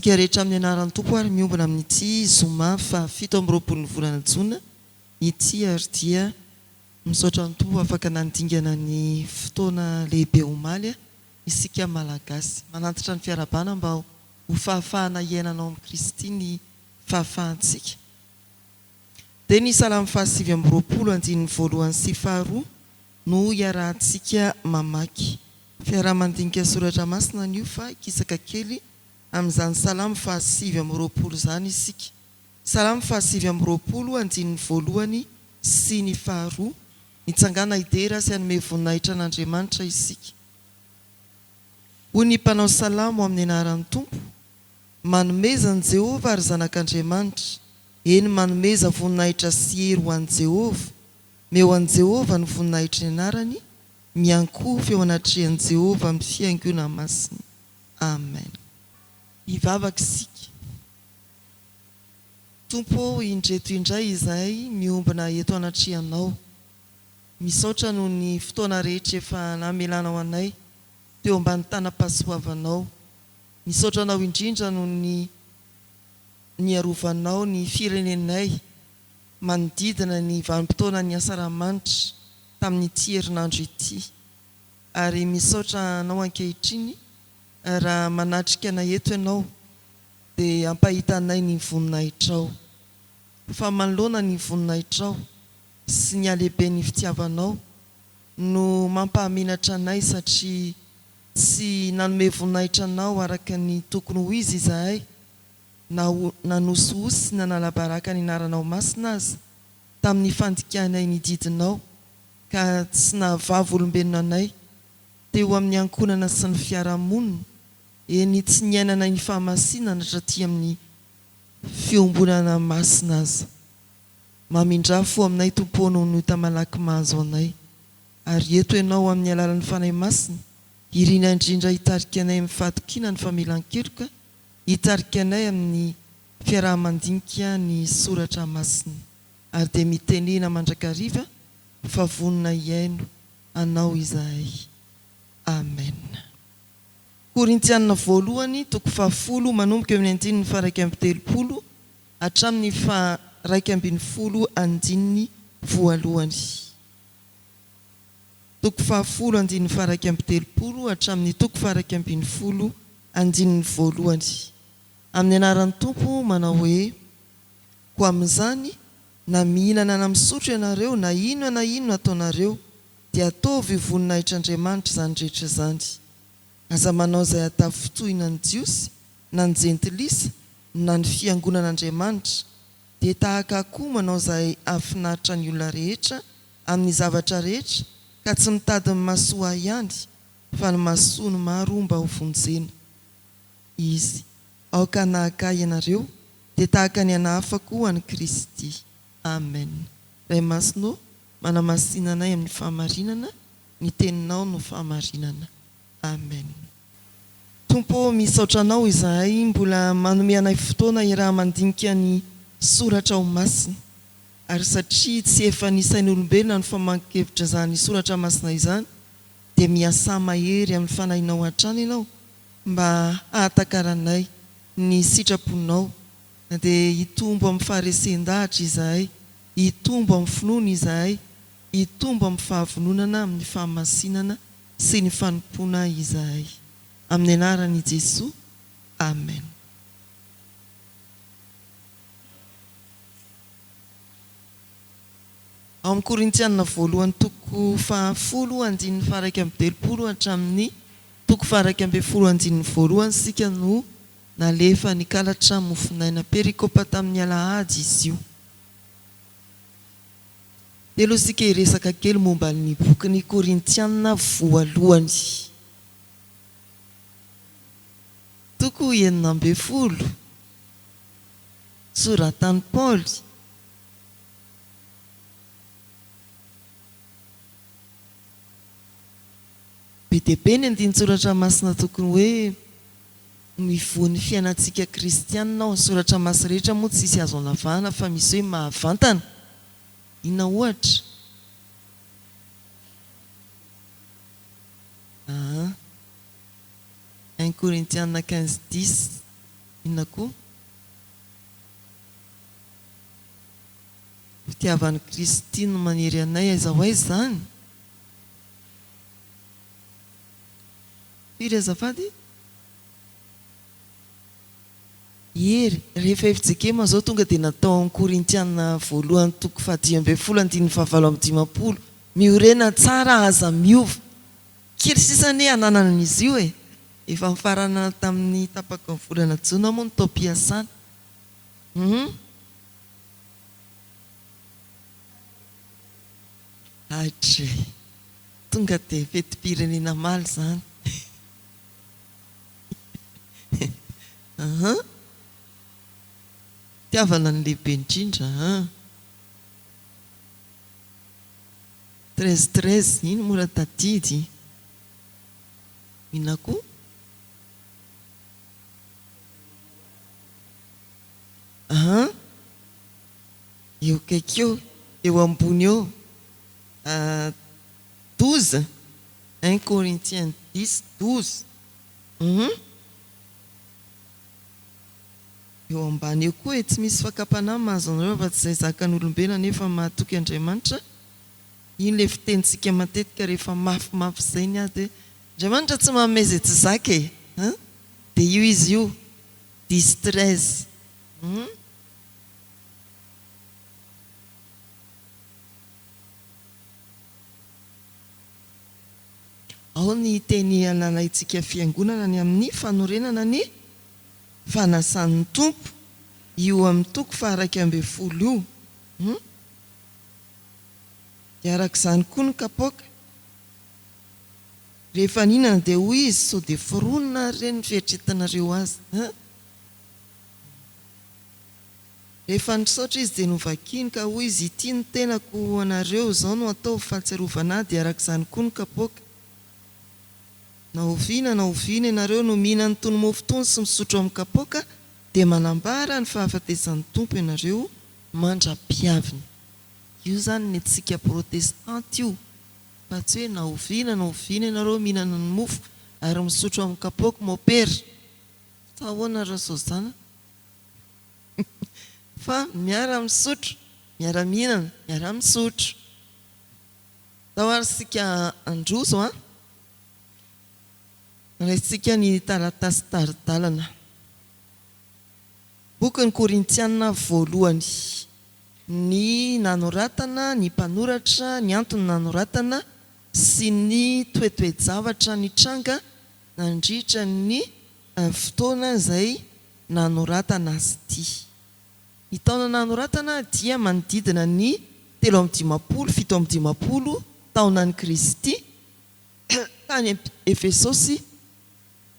antsika rehetra amin'ny anaran'ny Tompo ary miombona amin'ity zoma faha 27 ny volana jona ity ary dia misaotra ny Tompo afaka nandingana ny fotoana lehibe omaly isika Malagasy. Manantitra ny fiarahabana mba ho fahafahana hiainana ao amin'i Kristy ny fahafahantsika. Dia ny Salamo faha 29 andininy voalohany sy faharoa no iarahantsika mamaky. Fiaraha-mandinika soratra masina anio fa hikisaka kely amin'izany Salamo faha 29 izany isika. Salamo faha 29 andininy voalohany sy ny faharoa, Mitsangàna hidera sy hanome voninahitra an'Andriamanitra isika. Hoy ny mpanao salamo amin'ny anaran'ny Tompo, Manomeza an'i Jehovah, ry zanak'Andriamanitra, eny, manomeza voninahitra sy hery ho an'i Jehovah. Meo an'i Jehovah ny voninahitry ny anarany, miankohofa eo anatrehan'i Jehovah amin'ny fihaingoana masina. Amen. Hivavaka isika. Tompo ô, indreto indray izahay miombona eto anatrehanao. Misaotra noho ny fotoana rehetra efa namelanao anay teo ambany tanam-pahasoavanao. Misaotra anao indrindra noho ny niarovanao ny firenenay manodidina ny vanim-potoanan'ny Asaramanitra tamin'ity herinandro ity. Ary misaotra anao ankehitriny raha manatrika anay eto ianao dia hampahita anay ny voninahitrao. Fa manoloana ny voninahitrao sy ny halehiben'ny fitiavanao no mampahamenatra anay satria tsy nanome voninahitra anao araka ny tokony ho izy izahay na nanosihosy sy nanala baraka ny anaranao masina aza tamin'ny fandikanay ny didinao ka tsy nahavavolombelona anay teo amin'ny ankohonana sy ny fiarahamonina, eny tsy niainanay ny fahamasinana hatraty amin'ny fiombonana masina aza. Mamindrà fo aminay Tompo ô noho ny ota malaky mahazo anay. Ary eto Ianao amin'ny alalan'ny Fanahy Masina, irina indrindra hitarika anay amin'ny fahatokiana ny famelan-keloka, hitarika anay amin'ny fiaraha-mandinika ny Soratra Masina. Ary dia mitenena mandrakariva fa vonona hihaino Anao izahay. Amen. Korintiana voalohany toko fahafolo manomboka eo amin'ny andininy faha-31 hatramin'ny faha-11 andininy voalohany. Toko fahafolo andininy faha-31 hatramin'ny toko faha-11 andininy voalohany. Amin'ny anaran'ny Tompo manao hoe, Koa amin'izany, na mihinana na misotro ianareo, na inona na inona ataonareo, dia ataovy ho voninahitr'Andriamanitra izany rehetra izany. Aza manao izay hahatafintohina ny Jiosy, na ny Jentilisa, na ny fiangonan'Andriamanitra, dia tahaka ahy koa manao izay hahafinaritra ny olona rehetra amin'ny zavatra rehetra, ka tsy mitady ny mahasoa ahy ihany, fa ny mahasoa ny maro mba hovonjena. Izy. Aoka hanahaka ahy ianareo, dia tahaka ny hanahafako an'i Kristy. Amen. Ray Masina ô, manamasina anay amin'ny fahamarinana, ny Teninao no fahamarinana. Amen. Tompo ô, misaotra Anao izahay mbola manome anay fotoana hiaraha-mandinika ny Soratra ao Masina. Ary satria tsy efa ny sain'olombelona no famankin-kevitra izany Soratra Masina izany, dia miasà mahery amin'ny Fanahinao hatrany Ianao mba hahatakaranay ny sitraponao, dia hitombo amin'ny faharesen-dahatra izahay, hitombo amin'ny finoana izahay, hitombo amin'ny fahavononana amin'ny fahamasinana sy ny fanompoana izahay. Amin'ny anaran'i Jesoa, Amen. Ao amin'ny Korintiana voalohany toko fahafolo andininy faha-31 hatramin'ny toko faha-11 andininy voalohany isika no nalefa nikalatra mofonaina perikopa tamin'ny alahady izy io. Dia aloha isika hiresaka kely momba ny bokin'ny Korintiana voalohany. Toko 16. Soratan'i Paoly. Be dia be ny andinin-tsoratra masina tokony hoe mivoha ny fiainantsika kristianina ao. Ny soratra masina rehetra moa tsisy azo anavahana fa misy hoe mahavantana. Inona ohatra? Aa. Un Korintiana 15 dix. Inona koa? Fitiavan'i Kristy no manery anay aiza ho aiza izany? Firy azafady? Hery, rehefa fjkm zao tonga dia natao ao Korintiana voalohany toko faha-15 andininy faha-58, miorena tsara aza miova. Kely sisa anie ananana an'izy io e! Efa nifarana tamin'ny tapaky ny volana jona moa ny taom-piasana. Hum. Adray. Tonga dia fetim-pirenena omaly izany. Ahan. Fitiavana no lehibe indrindra an. 13 13, iny mora tadidy. Inona koa? Ahan. Eo akaiky eo, eo ambony eo. 12, un Corinthiens dix, 12. Hum. Eo ambany eo koa e, tsy misy fakam-panahy mahazo anareo afa-tsy izay zakan'olombelona nefa mahatoky Andriamanitra, iny ilay fitenintsika matetika rehefa mafimafy izay ny ady hoe Andriamanitra tsy manome izay tsy zaka e! Hein? Dia io izy io, dix 13. Hum. Ao ny teny alalaintsika fiangonana ny amin'ny fanorenana ny fanasan'ny Tompo, io amin'ny toko faha-11 io. Hum. Dia araka izany koa ny kapoaka. Rehefa nihinana dia hoy izy, sao dia foronina ary re ny fieritreretanareo azy. Hein? Rehefa nisaotra izy dia novakiny ka hoy izy, Ity ny tenako ho anareo, izao no ataovy fahatsiarovana ahy, dia araka izany koa ny kapoaka. Na oviana na oviana ianareo no mihinana itony mofo itony sy misotro amin'ny kapoaka, dia manambara ny fahafatesan'ny Tompo ianareo mandra-piaviny. Io izany ny antsika protestanta io, fa tsy hoe na oviana na oviana ianareo mihinana ny mofo ary misotro amin'ny kapoaka, Mopera. Sa ahoana Rasozana? Fa miara misotro, miara mihinana, miara misotro. Ndao ary isika handroso an! Raisintsika ny taratasy tari-dalana. Bokin'ny Korintiana voalohany. Ny nanoratana, ny mpanoratra, ny antony nanoratana sy ny toetoe-javatra nitranga nandritra ny fotoana izay nanoratana azy ity. Ny taona nanoratana dia manodidina ny 53, 57 taonan'i Kristy, tany Efesosy,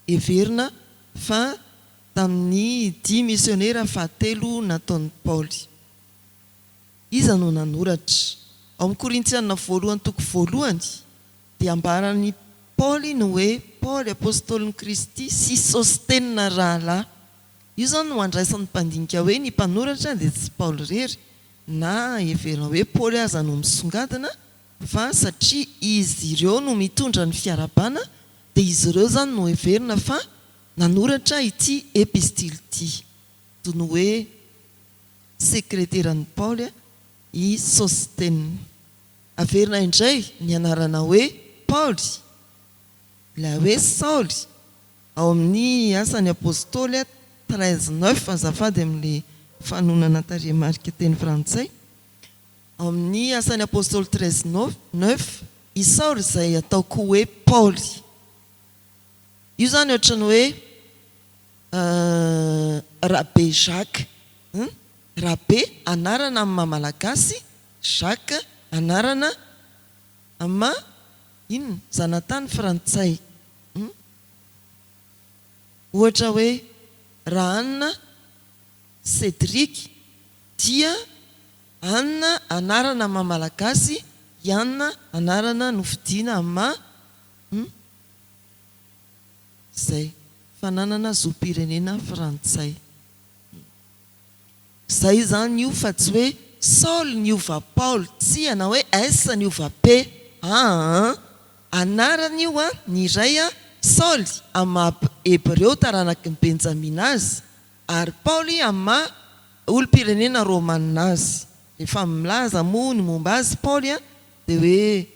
heverina fa tamin'ny dia misionera fahatelo nataon'i Paoly. Iza no nanoratra? Ao amin'ny Korintiana voalohany toko voalohany dia ambaran'i Paoly ny hoe Paoly apostolin'i Kristy sy Sostena rahalahy. Io izany no andraisan'ny mpandinika hoe ny mpanoratra dia tsy Paoly irery, na heverina hoe Paoly aza no misongadina, fa satria izy ireo no mitondra ny fiarahabana dia izy ireo izany no heverina fa nanoratra ity epistily ity. Toy ny hoe sekreteran'i Paoly i Sostena. Averina indray ny anarana hoe Paoly, ilay hoe Saoly, ao amin'ny Asan'ny Apostoly 13 neuf, azafady amin'ilay fanonana tarehimarika teny frantsay, ao amin'ny Asan'ny Apostoly 13 neuf, i Saoly izay atao koa hoe Paoly. Io izany ohatran'ny hoe Rabe Jacques, Rabe anarana amin'ny maha Malagasy, Jacques anarana ama inona? Zanatany frantsay hum. Ohatra hoe Rahanina Cédric dia Anna anarana maha malagasy, i Anna anarana nofidiana ama hum. Zay. Fananana zom-pirenena frantsay. Zay izany io fa tsy hoe Saoly niova Paoly, tsia, na hoe S niova P, aa. Anarana io an, ny iray an, Saoly, amin'ny maha Hebreo taranaky ny Benjamina azy. Ary Paoly amin'ny maha olom-pirenena romanina azy. Rehefa milaza moa ny momba azy Paoly dia hoe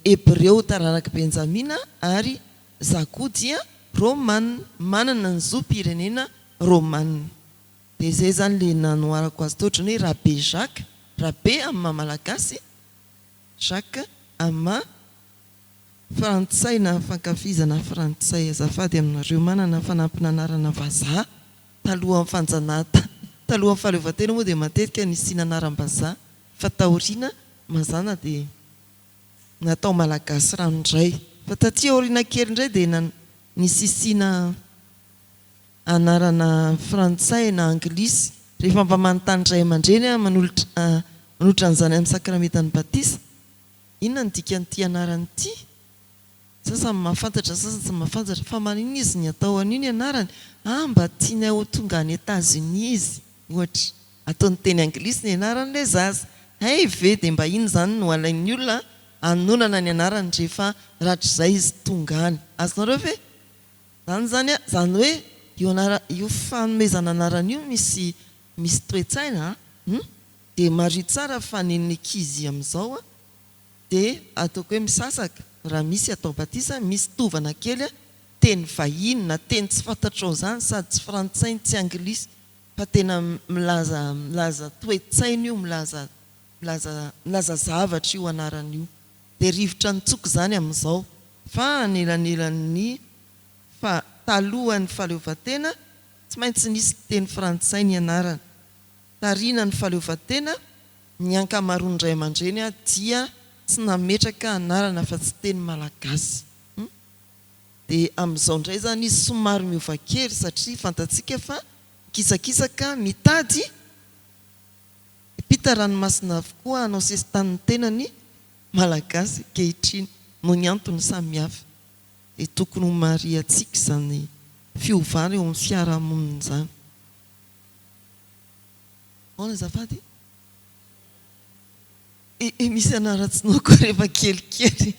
Hebreo taranak'i Benjamina ary za koa dia Romanina, manana ny zom-pirenena romanina. Dia izay izany ilay nanoharako azy teo ohatran'ny hoe Rabe Jacques, Rabe amin'ny maha Malagasy, Jacques amin'ny maha Frantsay na fankafizana frantsay. Azafady aminareo manana fanampin'anarana vazaha talohan'ny fanjanahantany, talohan'ny fahaleovantena moa dia matetika nisiana anaram-bazaha fa taoriana mazàna dia natao malagasy ranoray. Fa taty aoriana kely indray dia nisisiana anarana frantsay na anglisy. Rehefa mba manontany ray aman-dreny aho manolotra manolotra an'izany amin'ny sakramentan'ny batisa, inona no dikan'ity anarana ity? Sasany mahafantatra, sasany tsy mahafantatra. Fa maninona izy ny atao an'io ny anarany? Ah, mba tianay ho tonga any Etats-Unis izy, ohatra. Ataony teny anglisy ny anaran'ilay zaza. Hay ve dia mba iny izany no alain'ny olona hanononana ny anarany rehefa rahatrizay izy tonga any. Azonareo ve? Izany izany an, izany hoe io anara, io fanomezana anarana io misy misy toe-tsaina an, hum, dia mariho tsara fa ny ny ankizy amin'izao an, dia ataoko hoe misasaka, raha misy atao batisa, misy tovana kely an, teny vahiny na teny tsy fantatrao izany sady tsy frantsay no tsy anglisy fa tena milaza milaza toe-tsaina io, milaza milaza milaza zavatra io anarana io. Dia rivotra nitsoka izany amin'izao fa anelanelan'ny fa talohan'ny fahaleovantena tsy maintsy nisy teny frantsay nianarana. Tariana ny fahaleovantena, ny ankamaroan'ny ray aman-dreny dia tsy nametraka anarana afa-tsy teny malagasy. Dia amin'izao indray izany izy somary miova kely satria fantatsika fa mikisakisaka mitady hiampita ranomasina avokoa hanao sesitany ny tenany Malagasy ankehitriny noho ny antony samihafa. Dia tokony ho marihantsika izany fiovana eo amin'ny fiarahamonina izany. Ahoana azafady? E, misy anaran-tsinoa koa rehefa kelikely.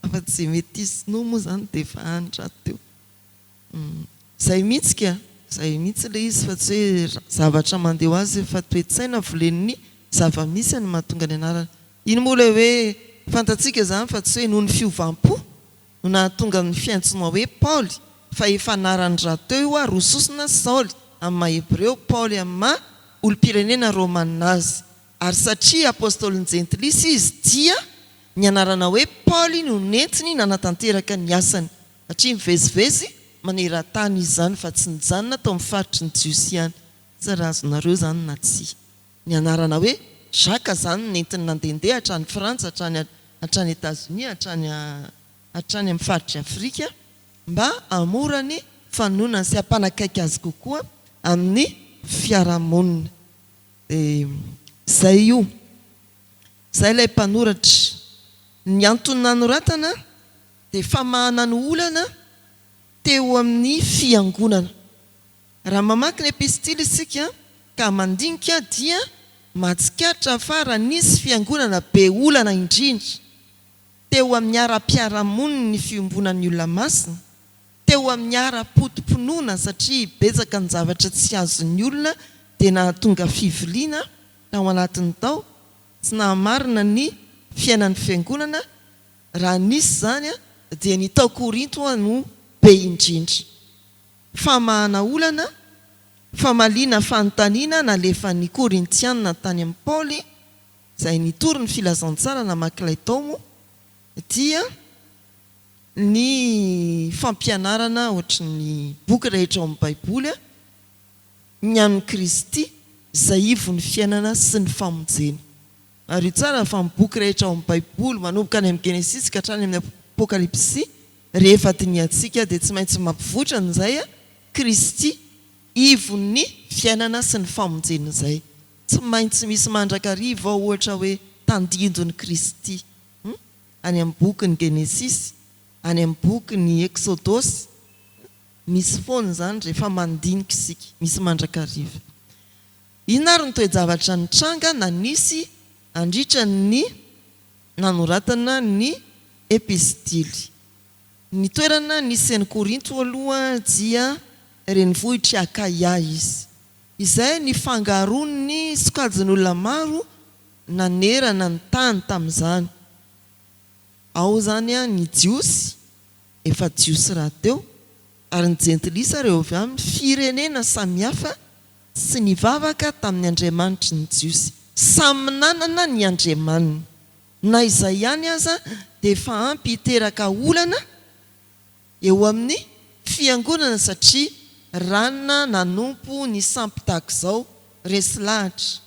Afa-tsy izay metisy sinoa moa izany dia efa any rahateo. Izay mihitsy ka! Izay mihitsy ilay izy fa tsy hoe zavatra mandeha ho azy fa toe-tsaina volen'ny zava-misy no mahatonga ny anarana. Iny moa ilay hoe fantatsika izany fa tsy hoe noho ny fiovam-po no nahatonga ny fiantsoana hoe Paoly fa efa anarany rahateo io ary ho sosona Saoly amin'ny maha Hebreo, Paoly amin'ny maha olom-pirenena Romana azy. Ary satria apostolin'ny Jentilisa izy dia ny anarana hoe Paoly no nentiny nanatanteraka ny asany, satria mivezivezy maneran-tany izy izany fa tsy nijanona tao amin'ny faritry ny Jiosy ihany. Tsy raha azonareo izany na tsia. Ny anarana hoe Jacques izany no nentiny nandehandeha hatrany Frantsa, hatrany hatrany Etazonia, hatrany hatrany amin'ny faritr'i Afrika mba hahamora ny fanononany sy hampanakaiky azy kokoa amin'ny fiarahamonina. Dia izay io. Izay ilay mpanoratra. Ny antony nanoratana dia famahana ny olana teo amin'ny fiangonana. Raha mamaky ny epistily isika ka mandinika dia mahatsikaritra fa raha nisy fiangonana be olana indrindra teo amin'ny ara-piarahamonin'ny fiombonan'ny olona masina, teo amin'ny ara-poto-pinoana satria betsaka ny zavatra tsy azon'ny olona dia nahatonga fiviliana tao anatiny tao, tsy nahamarina ny fiainan'ny fiangonana, raha nisy izany dia ny tao Korinto no be indrindra. Famahana olana, famaliana fanontaniana nalefan'ny Korintiana tany amin'i Paoly izay nitory ny filazantsara namaky ilay tao moa dia ny fampianarana ohatry ny boky rehetra ao amin'ny Baiboly, ny amin'i Kristy izay ivon'ny fiainana sy ny famonjena. Mariho tsara fa ny boky rehetra ao amin'ny Baiboly, manomboka any amin'ny Genesisy ka hatrany amin'ny Apokalypsy, rehefa dinihantsika dia tsy maintsy mampivoitra an'izay Kristy ivon'ny fiainana sy ny famonjena izay. Tsy maintsy misy mandrakariva ao ohatra hoe tandindon'i Kristy. Any amin'ny bokin'ny Genesisy, any amin'ny bokin'ny Eksodosy, misy foana izany rehefa mandinika isika, misy mandrakariva. Inona ary ny toe-javatra nitranga na nisy nandritra ny nanoratana ny epistily? Ny toerana nisy an'i Korinto aloha dia. renivohitr'i Akaia izy, izay nifangaroan'ny sokajin'olona maro nanerana ny tany tamin'izany. Ao izany ny Jiosy, efa Jiosy rahateo, ary ny Jentilisa ireo avy amin'ny firenena samihafa tsy nivavaka tamin'ny Andriamanitry ny Jiosy. Samy nanana ny andriamaniny. Na izay ihany aza dia efa ampy hiteraka olana eo amin'ny fiangonana satria ranona nanompo ny sampy tahaka izao, resy lahatra.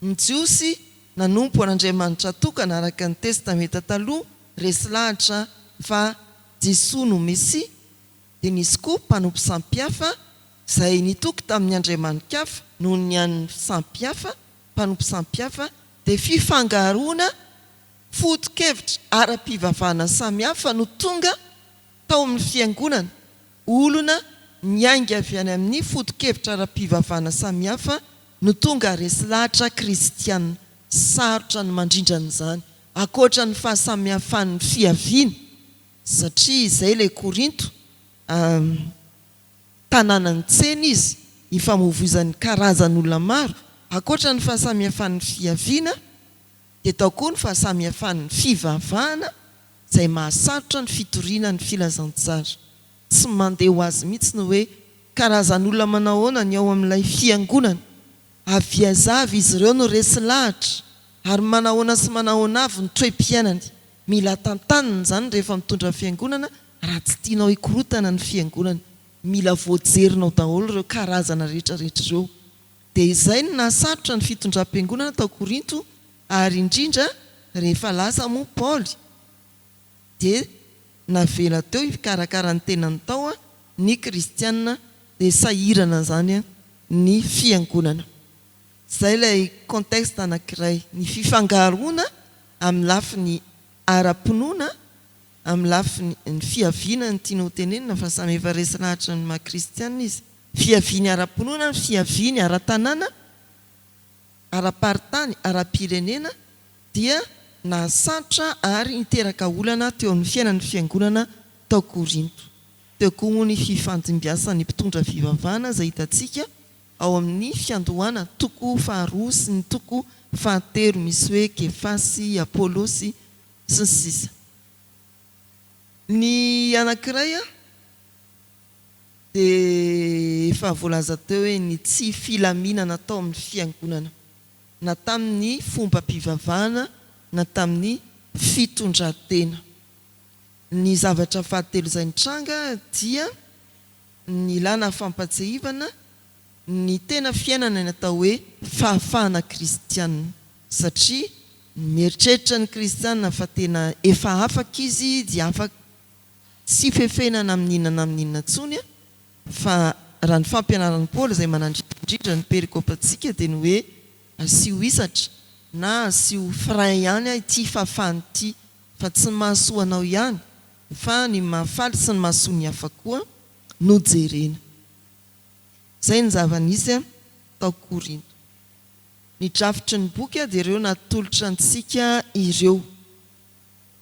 Ny Jiosy nanompo an'Andriamanitra tokana araka ny Testamenta Taloha, resy lahatra fa Jesoa no Mesia, dia nisy koa mpanompo sampy hafa izay nitoky tamin'ny andriamani-kafa noho ny an'ny sampy hafa, mpanompo sampy hafa, dia fifangaroana foto-kevitra ara-pivavahana samihafa no tonga tao amin'ny fiangonana, olona niainga avy any amin'ny foto-kevitra ara-pivavahana samihafa no tonga resy lahatra kristiana. Sarotra ny mandrindra an'izany, ankoatra ny fahasamihafan'ny fiaviana, satria izay ilay Korinto, tanànan'ny tsena izy, ifamoivoizan'ny karazan'olona maro, ankoatra ny fahasamihafan'ny fiaviana, dia tao koa ny fahasamihafan'ny fivavahana izay mahasarotra ny fitoriana ny filazantsara. Tsy mandeha ho azy mihitsy ny hoe karazan'olona manao ahoana ny ao amin'ilay fiangonana. Avy aiza avy izy ireo no resy lahatra ary manahoana sy manahoana avy ny toe-piainany. Mila tantanina izany rehefa mitondra fiangonana raha tsy tianao hikorotana ny fiangonana. Mila voajerinao daholo ireo karazana rehetra rehetra ireo. Dia izay no nahasarotra ny fitondram-piangonana tao Korinto ary indrindra rehefa lasa moa Paoly dia navela teo hikarakara ny tenany tao ny kristiana dia sahirana izany ny fiangonana. Izay ilay contexte anankiray, ny fifangaroana amin'ny lafiny ara-pinoana, amin'ny lafiny ny fiaviana no tiana ho tenenina fa samy efa resy lahatra ny maha kristiana izy, fiaviany ara-pinoana, ny fiaviany ara-tanàna, ara-paritany, ara-pirenena dia nahasarotra ary niteraka olana teo amin'ny fiainan'ny fiangonana tao Korinto. Teo koa moa ny fifandimbiasan'ny mpitondra fivavahana izay hitantsika ao amin'ny fiandohana, toko faharoa sy ny toko fahatelo, misy hoe Kefasy, Apolosy, sy ny sisa. Ny anankiray dia efa voalaza teo hoe ny tsy filaminana tao amin'ny fiangonana, na tamin'ny fombam-pivavahana na tamin'ny fitondran-tena. Ny zavatra fahatelo izay nitranga dia ny ilàna fampatsiahivana ny tena fiainana ny atao hoe fahafahana kristiana satria mieritreritra ny kristiana fa tena efa afaka izy dia afaka tsy fefena na amin'inona na amin'inona intsony fa raha ny fampianaran'i Paoly izay manandrify indrindra ny perikopantsika dia ny hoe asio hisatra na asio frein ihany ity fahafahana ity fa tsy ny mahasoa anao ihany fa ny mahafaly sy ny mahasoa ny hafa koa no jerena. Izay ny zava-nisy tao Korinto. Ny drafitry ny boky dia ireo natolotra antsika ireo.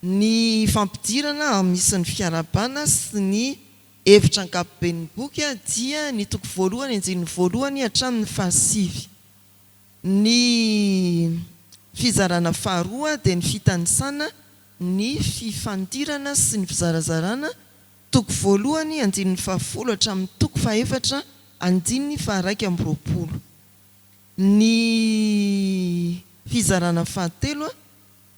Ny fampidirana misy ny fiarahabana sy ny hevitra ankapoben'ny boky dia ny toko voalohany andininy voalohany hatramin'ny fahasivy. Ny fizarana faharoa dia ny fitanisana ny fifandirana sy ny fizarazarana, toko voalohany andininy fahafolo hatramin'ny toko fahefatra andininy faha-21. Ny fizarana fahatelo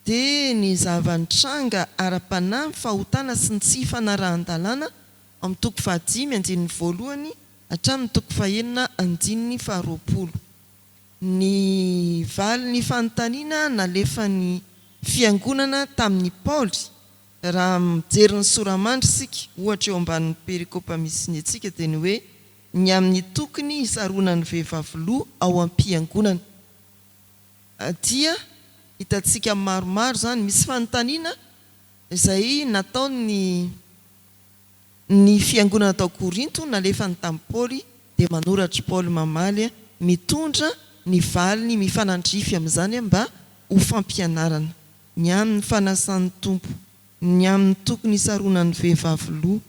dia ny zava-nitranga ara-panahy, ny fahotana sy ny tsy fanarahan-dalàna, ao amin'ny toko fahadimy andininy voalohany hatramin'ny toko fahenina andininy faharoapolo. Ny valin'ny fanontaniana nalefan'ny Fiangonana tamin'i Paoly, raha mijery ny sora-mandry isika, ohatra eo ambanin'ny perikopa misy ny antsika, dia ny hoe ny amin'ny tokony hisaronan'ny vehivavy loha ao am-piangonana. Dia hitantsika maromaro izany. Misy fanontaniana izay nataon'ny ny fiangonana tao Korinto nalefany tamin'i Paoly, dia manoratra i Paoly mamaly mitondra ny valiny mifanandrify amin'izany mba ho fampianarana, ny amin'ny fanasan'ny Tompo, ny amin'ny tokony hisaronan'ny vehivavy loha.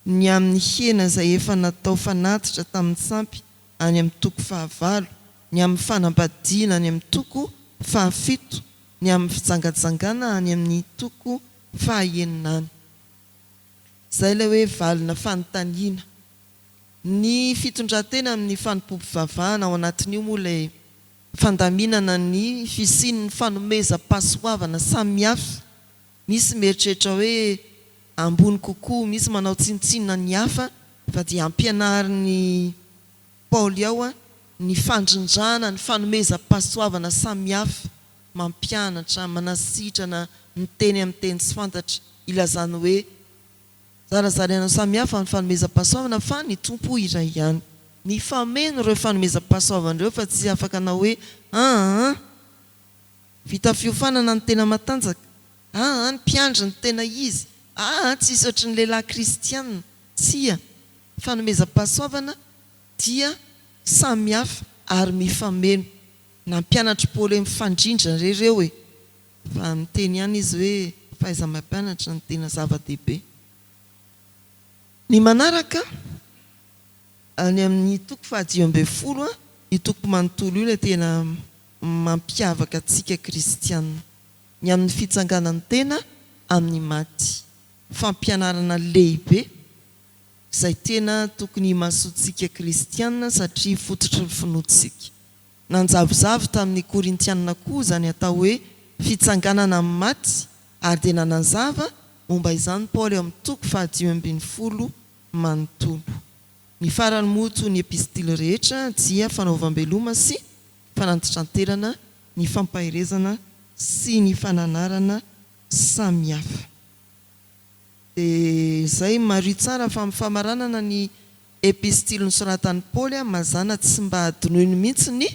ny amin'ny hena izay efa natao fanatitra tamin'ny sampy any amin'ny toko fahavalo, ny amin'ny fanambadiana any amin'ny toko fahafito, ny amin'ny fijangajangana any amin'ny toko fahaenina any. Izay ilay hoe valina fanontaniana. Ny fitondran-tena amin'ny fanompoam-pivavahana ao anatin'io moa ilay fandaminana ny fisian'ny fanomezam-pahasoavana samihafa. Misy mieritreritra hoe ambony kokoa, misy manao tsinontsinona ny hafa fa dia ampianarin'i Paoly ao ny fandrindrana ny fanomezam-pahasoavana samihafa, mampianatra, manasitrana, miteny amin'ny teny tsy fantatra, ilazany hoe zarazaraina samihafa ny fanomezam-pahasoavana fa ny Tompo iray ihany. Mifameno ireo fanomezam-pahasoavana ireo fa tsy afaka hanao hoe aa vita fiofanana ny tena matanjaka, aa ny mpiandry ny tena izy, aa tsisy ohatry ny lehilahy kristiana. Tsia, fanomezam-pahasoavana dia samy hafa ary mifameno. Nampianatr'i Paoly hoe mifandrindra re ireo e! Fa miteny ihany izy hoe fahaiza-mampianatra no tena zava-dehibe. Ny manaraka, any amin'ny toko faha-15, io toko manontolo io ilay tena mampiavaka antsika kristiana. Ny amin'ny fitsanganan'ny tena amin'ny maty. Fampianarana lehibe izay tena tokony himasoantsika kristiana satria fototry ny finoantsika. Nanjavozavo tamin'ny Korintiana koa izany atao hoe fitsanganana amin'ny maty ary dia nanazava momba izany Paoly ao amin'ny toko faha-15 manontolo. Ny farany moa toy ny epistily rehetra dia fanaovam-beloma sy fanantitranterana ny fampaherezana sy ny fananarana samihafa. Dia izay, mariho tsara fa amin'ny famaranana ny epistily nosoratan'i Paoly, mazàna tsy mba hadinoiny mihitsy ny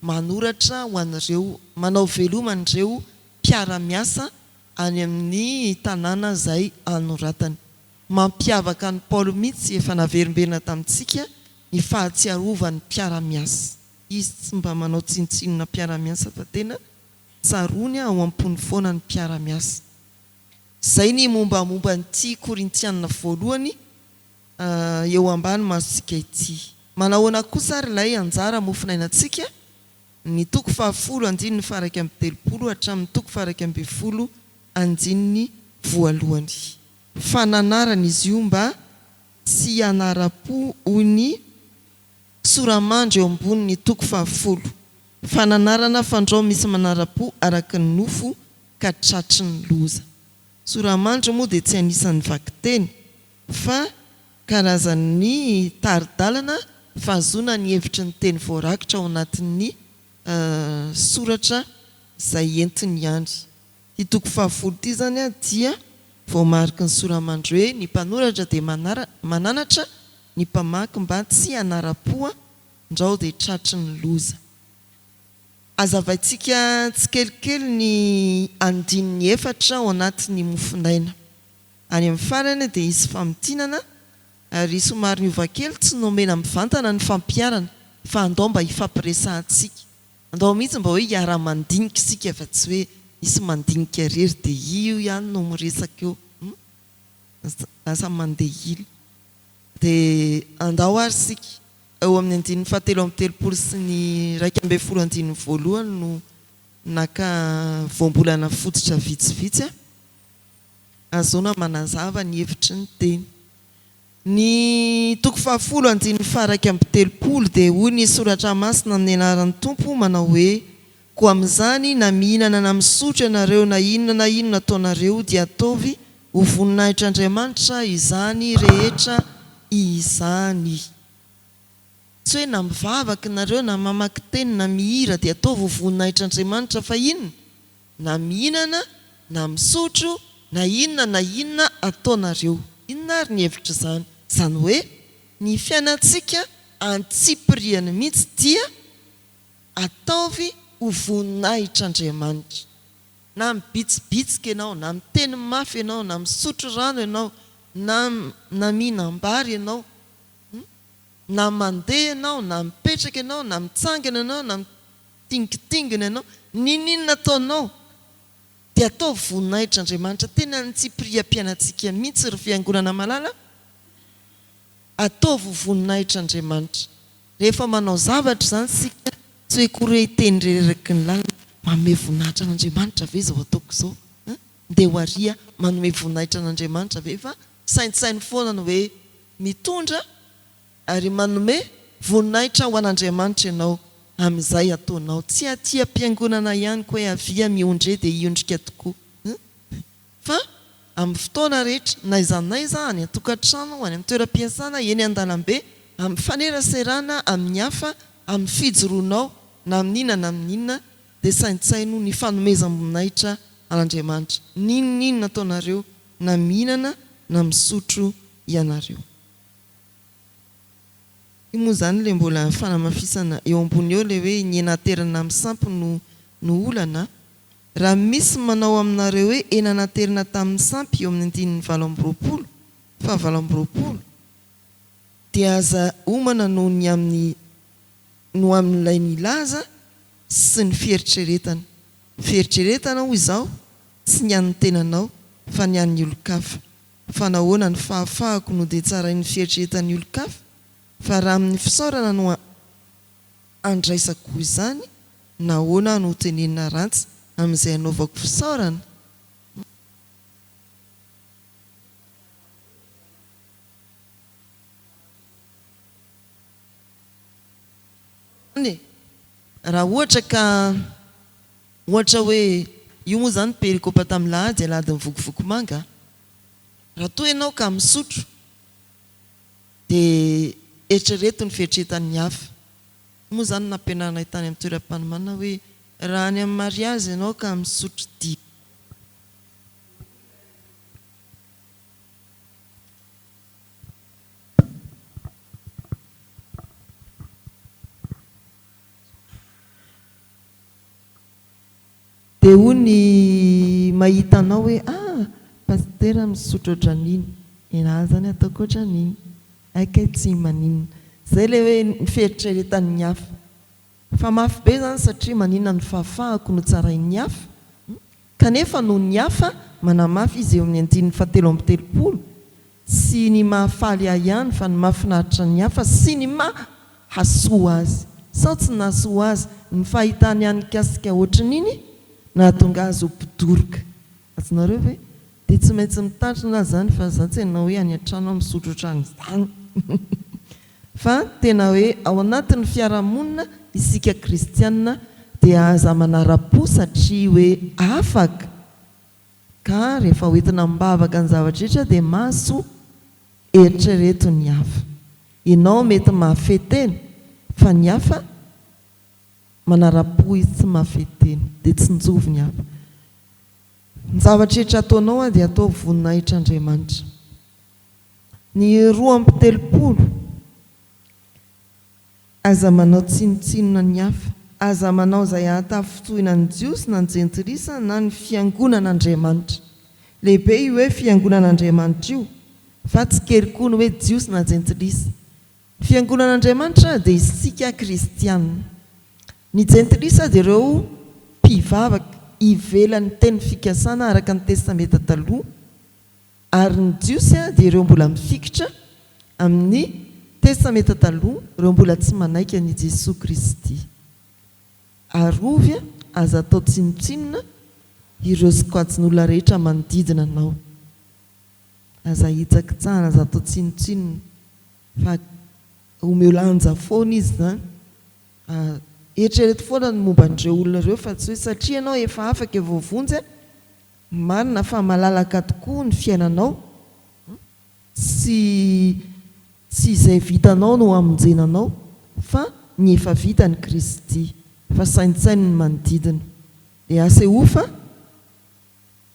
manoratra ho an'ireo, manao veloma an'ireo mpiara-miasa any amin'ny tanàna izay anoratany. Mampiavaka an'i Paoly mihitsy, efa naverimberina tamintsika, ny fahatsiarovany mpiara-miasa. Izy tsy mba manao tsinontsinona mpiara-miasa fa tena tsaroany ao am-pony foana ny mpiara-miasa. Izay ny mombamomba an'ity Korintiana voalohany eo ambany masontsika ity. Manahoana kosa ary ilay anjara mofonainantsika, ny toko fahafolo andininy faha-31 hatramin'ny toko faha-11 andininy voalohany. Fananarana izy io mba tsy hanara-po hoy ny sora-mandry eo ambonin'ny toko fahafolo. Fananarana fandrao misy manara-po araka ny nofo ka tratry ny loza. Sora-mandry moa dia tsy anisan'ny vakiteny fa karazan'ny tari-dalana fahazoana ny hevitry ny teny voarakitra ao anatin'ny soratra izay entiny ihany. Ity toko fahafolo ity izany dia voamariky ny sora-mandry hoe ny mpanoratra dia mananatra ny mpamaky mba tsy hanara-po ndrao dia tratry ny loza. Hazavaintsika tsikelikely ny andininy efatra ao anatin'ny mofonaina. Any amin'ny farany dia hisy famintinana ary somary niova kely, tsy nomena mivantana ny fampiharana fa andao mba hifampiresahantsika. Andao mihitsy mba hoe hiara-mandinika isika fa tsy hoe misy mandinika irery dia io ihany no miresaka eo. Hum? Lasa mandeha ila. Dia andao ary isika. Eo amin'ny andininy fahatelo amby 30 sy ny 11 andininy voalohany no naka voambolana fototra vitsivitsy ahazoana manazava ny hevitry ny teny. Ny toko fahafolo andininy faha-31 dia hoy ny Soratra Masina amin'ny anaran'ny Tompo manao hoe, Koa amin'izany, na mihinana na misotro ianareo na inona na inona ataonareo dia ataovy ho voninahitr'Andriamanitra izany rehetra izany. Tsy hoe na mivavaka nareo na mamaky teny na mihira dia ataovy ho voninahitr'Andriamanitra fa inona? Na mihinana na misotro na inona na inona ataonareo. Inona ary ny hevitr'izany? Izany hoe ny fiainantsika antsipiriany mihitsy dia ataovy ho voninahitr'Andriamanitra. Na mibitsibitsika ianao, na miteny mafy ianao, na misotro rano ianao, na na mihinam-bary ianao, na mandeha ianao, na mipetraka ianao, na mitsangana ianao, na mitingitingina ianao, n'inon'inona ataonao dia ataovy voninahitra Andriamanitra. Tena ny tsipiriam-piainantsika mihitsy ry Fiangonana malala. Ataovy ho voninahitr'Andriamanitra. Rehefa manao zavatra izany isika, tsy hoe akory hoe hiteny rereraky ny lalana, manome voninahitra an'Andriamanitra ve izao ataoko izao? An? Ndeha ho ary aho, manome voninahitra an'Andriamanitra ve? Fa saintsaino foana ny hoe mitondra ary manome voninahitra ho an'Andriamanitra ianao amin'izay ataonao. Tsy aty am-piangonana ihany koa hoe avia miondre dia hiondrika tokoa. An? Fa amin'ny fotoana rehetra, n'aiza n'aiza, any an-tokantrano, any amin'ny toeram-piasana, eny an-dalambe, amin'ny faneraserana amin'ny hafa, amin'ny fijoroanao, na amin'inona na amin'inona, dia saintsaino ny fanomezam-boninahitra an'Andriamanitra. N'inon'inona ataonareo, na mihinana na misotro ianareo. Io moa izany ilay mbola fanamafisana eo ambony eo ilay hoe ny hena aterina amin'ny sampy no no olana. Raha misy manao aminareo hoe hena naterina tamin'ny sampy eo amin'ny andininy 28, faha 28, dia aza homana noho ny amin'ny no amin'ilay nilaza sy ny fieritreretana. Fieritreretana hoy izaho tsy ny an'ny tenanao fa ny an'ny olon-kafa. Fa nahoana ny fahafahako no dia tsarain'ny fieritreretan'ny olon-kafa? Fa raha amin'ny fisaorana no andraisako izany, nahoana aho no hotenenina ratsy amin'izay anaovako fisaorana? Izany e! Raha ohatra ka, ohatra hoe, io moa izany perikopa tamin'ny lahady, alahadin'ny vokovoko manga, raha toa ianao ka misotro, dia eritrereto ny fieritreretan'ny hafa. Moa izany nampianarinay tany amin'ny toeram-panomanana hoe raha any amin'ny mariazy ianao ka misotro dite. Dia hoy ny mahita anao hoe ah! Pasitera misotro ohatran'iny, enaha zany ataoko ohatran'iny, hay kay tsy maninona. Zay ilay hoe ny fieritreretan'ny hafa. Fa mafy be zany satria maninona ny fahafahako no tsarain'ny hafa? Kanefa noho ny hafa manamafy izy eo amin'ny andininy fahatelo amby telopolo, Tsy ny mahafaly ahy ihany fa ny mahafinaritra ny hafa sy ny mahasoa azy. Sao tsy nahasoa azy ny fahitany ahy nikasika ohatrin'iny nahatonga azy ho mpidoroka. Azonareo ve? Dia tsy maintsy mitandrina aho izany fa za tsy hanao hoe any an-trano aho misotro ohatran'izany. Fa tena hoe ao anatin'ny fiarahamonina isika kristiana dia aza manara-po satria hoe afaka. Ka rehefa hoentina am-bavaka ny zavatra rehetra dia maso eritrereto ny hafa. Ianao mety mahafehy tena fa ny hafa manara-po izy tsy mahafehy tena dia tsinjovy ny hafa. Ny zavatra rehetra ataonao dia ataovy voninahitr'Andriamanitra. Ny 32. Aza manao tsinontsinona ny hafa. Aza manao izay hahatafintohina ny Jiosy na ny Jentilisa na ny fiangonan'Andriamanitra. Lehibe io hoe fiangonan'Andriamanitra io, fa tsy kely koa ny hoe Jiosy na Jentilisa. Ny fiangonan'Andriamanitra dia isika kristiana. Ny Jentilisa dia ireo mpivavaka ivelan'ny teny fikasana araka ny Testamenta Taloha. Ary ny Jiosy dia ireo mbola mifikitra amin'ny Testamenta Taloha, ireo mbola tsy manaiky an'i Jesoa Kristy. Arovy, aza atao tsinontsinona ireo sokajin'olona rehetra manodidina anao. Aza hitsakitsahana, aza atao tsinontsinona, fa omeo lanja foana izy izany. Eritrereto foana ny momba an'ireo olona ireo fa tsy hoe satria ianao efa afaka, efa voavonjy, Marina fa malalaka tokoa ny fiainanao, tsy tsy izay vitanao no hamonjena anao fa ny efa vitan'i Kristy, fa saintsaino ny manodidina. Dia asehoy fa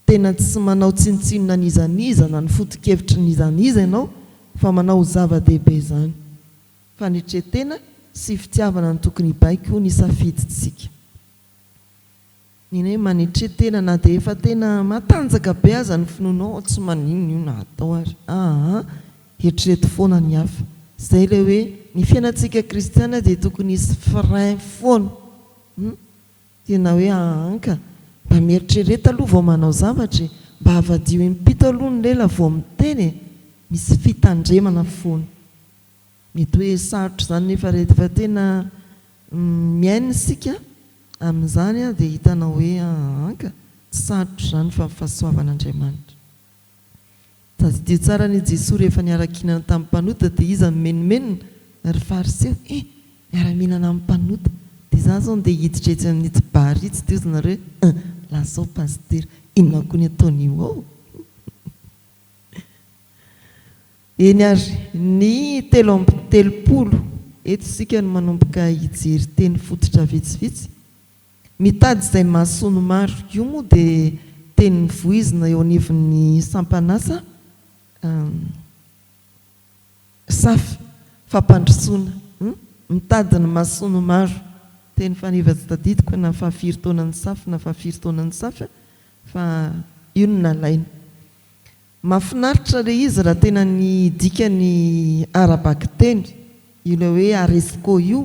tena tsy manao tsinontsinona an'iza n'iza na ny foto-kevitry n'iza n'iza ianao fa manao ho zava-dehibe izany. Fanetren-tena sy fitiavana no tokony hibaiko ny safidintsika. Ny hoe manetre tena na dia efa tena matanjaka be aza ny finoanao tsy maninona io na atao ary aa eritrereto foana ny hafa. Izay ilay hoe ny fiainantsika kristiana dia tokony hisy frein foana hum tena hoe aa ka mba mieritrereta aloha vao manao zavatra e, mba avadio impito aloha ny lela vao miteny e, misy fitandremana foana. Mety hoe sarotra izany nefa rehefa tena miaina isika amin'izany dia hitanao hoe aa ka, tsy sarotra izany fa fahasoavan'Andriamanitra. Tadidio tsara anie Jesoa rehefa niara-kihinana tamin'ny mpanota dia iza no menomenona? Ry fariseo eh! Miara-mihinana amin'ny mpanota. Dia za zao ndeha hiditra etsy amin'itsy bar itsy dia hozy nareo hoe eh! Lazao pasitera, inona koa ny ataon'io ao? Eny ary, ny 33, eto isika no manomboka hijery teny fototra vitsivitsy. Mitady izay mahasoa ny maro. Io moa dia teny voizina eo anivon'ny sampan'asa saf, fampandrosoana. Mitady ny mahasoa ny maro. Teny faneva tsy tadidiko na fahafiry taonan'ny saf na fahafiry taonan'ny saf fa io no nalaina. Mahafinaritra le izy raha tena ny dikany ara-bakiteny, io ilay hoe aresko io,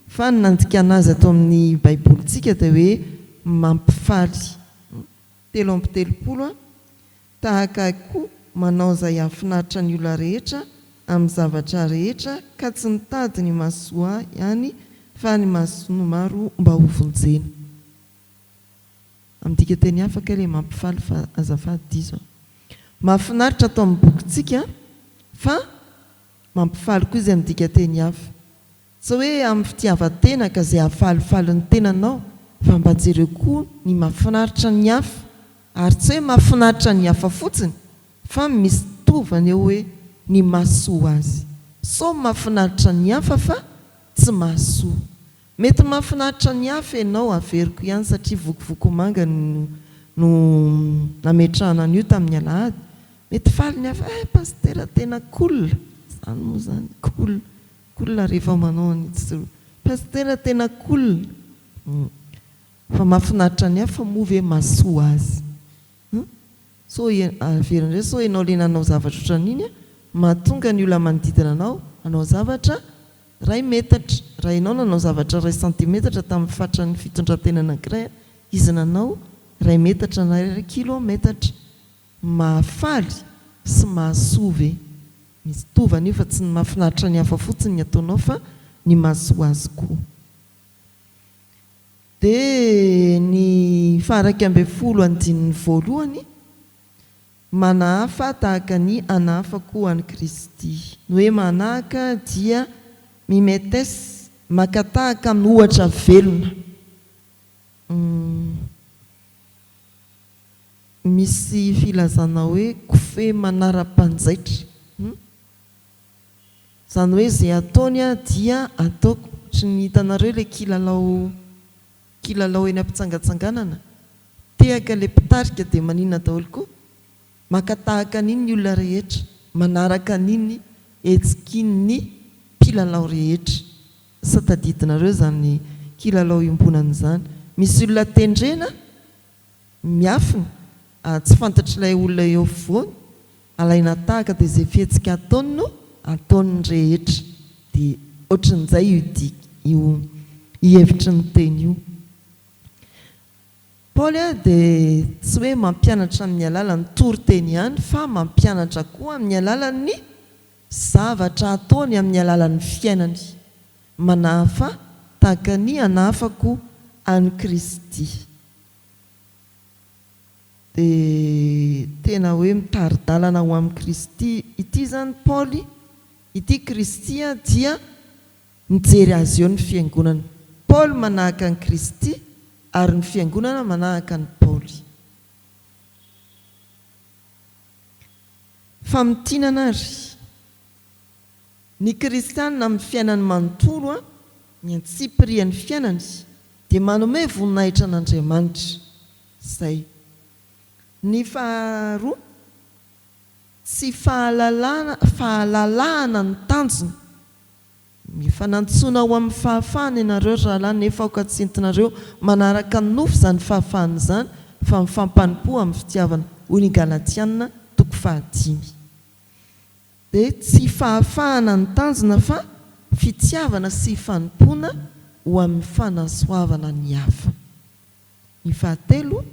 fa ny nandikana azy ato amin'ny baibolintsika dia hoe mampifaly. 33 a Tahaka ahy koa manao izay hahafinaritra ny olona rehetra amin'ny zavatra rehetra ka tsy mitady ny mahasoa ahy ihany fa ny mahasoa ny maro mba hovonjena. Amin'ny dikanteny hafa kay le mampifaly fa azafady diso a. Mahafinaritra ato amin'ny bokintsika fa mampifaly koa izy amin'ny dikanteny hafa. Tsy hoe amin'ny fitiavan-tena ka izay hahafalifaly ny tenanao fa mba jereo koa ny mahafinaritra ny hafa ary tsy hoe mahafinaritra ny hafa fotsiny fa misy tovana eo hoe ny mahasoa azy. Sao mahafinaritra ny hafa fa tsy mahasoa. Mety mahafinaritra ny hafa ianao, averiko ihany satria vokovoko manga no no nametrahana an'io tamin'ny alahady, mety faly ny hafa, eh pasitera tena cool, zany moa zany cool, cool rehefa manao an'itsy, pasitera tena cool, fa mahafinaritra ny hafa moa ve mahasoa azy? Hum? Sao averina indray sao ianao le nanao zavatra ohatran'iny mahatonga ny olona manodidina anao hanao zavatra iray metatra. Raha ianao nanao zavatra iray santimetatra tamin'ny fatran'ny fitondran-tena anankiray, izy nanao iray metatra na iray kilometatra. Mahafaly sy mahasoa ve? Misy tovana io fa tsy ny mahafinaritra ny hafa fotsiny ny ataonao fa ny mahasoa azy koa. Dia ny faha-11 andininy voalohany, Manahafa tahaka ny anahafako an'i Kristy. Ny hoe manahaka dia mimetes, maka tahaka amin'ny ohatra velona. Misy filazana hoe kofehy manara-panjaitra. Izany hoe izay ataony dia ataoko. Ohatry ny hitanareo ilay kilalao kilalao eny ampitsangatsanganana, tehaka ilay mpitarika dia maninona daholo koa? Maka tahaka an'iny ny olona rehetra, manaraka an'iny hetsikin'ny mpilalao rehetra. Sa tadidinareo izany kilalao iombonana izany? Misy olona tendrena miafina, tsy fantatr'ilay olona eo afovoany, alaina tahaka dia izay fihetsika ataony no ataon'ny rehetra. Dia ohatran'izay io dika io hevitry ny teny io. Paoly dia tsy hoe mampianatra amin'ny alalan'ny toriteny ihany fa mampianatra koa amin'ny alalan'ny zavatra ataony amin'ny alalan'ny fiainany. Manahafa tahaka ny anahafako an'i Kristy. Dia tena hoe mitari-dalana ho amin'i Kristy. Ity izany Paoly, ity Kristy dia mijery azy eo ny fiangonana. Paoly manahaka an'i Kristy ary ny fiangonana manahaka an'i Paoly. Famintinana ary. Ny kristiana amin'ny fiainany manontolo, ny antsipirian'ny fiainany, dia manome voninahitra an'Andriamanitra. Izay. Ny faharoa, tsy fahalalana, fahalalahana ny tanjona. Efa nantsoina ho amin'ny fahafahana ianareo ry rahalahy, nefa aoka tsy entinareo manaraka ny nofo izany fahafahana izany, fa mifampanompoa amin'ny fitiavana, hoy ny Galatiana toko fahadimy. Dia tsy fahafahana ny tanjona fa fitiavana sy fanompoana ho amin'ny fanasoavana ny hafa. Ny fahatelo,